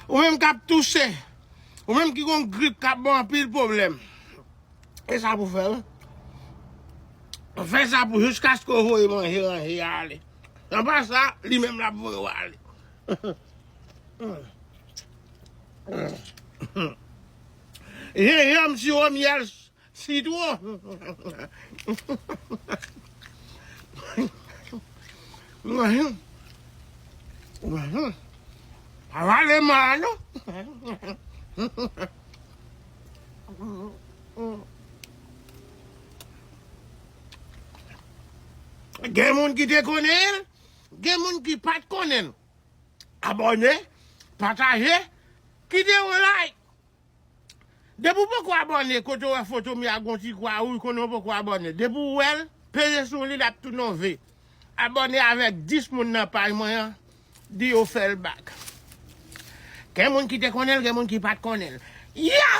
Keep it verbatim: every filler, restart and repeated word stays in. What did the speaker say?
Ou menm k ap touche, ou menm ki gon grip k ap ban anpil pwoblèm. E sa pou fè l. Fè sa pou jiskaske w voye manje ranje a ale. Anba sa, li menm l ap voye w ale. Jenjanm, siwo myèl, sitwon. Pa vale mal non. Gen moun ki te konnen l, gen moun ki pa t konnen l. Abòne, pataje, kite yon like. Depi w poko abòne, kote w wè foto m yo a gon ti kwa, ou konnen w poko abòne. Depi w wè l, peze sou li, l ap tounen yon V. Abòne avèk dis moun nan paj mwen an, di yo fè l bak. Gen moun ki te konnen l, gen moun ki pa t konnen l. Ya!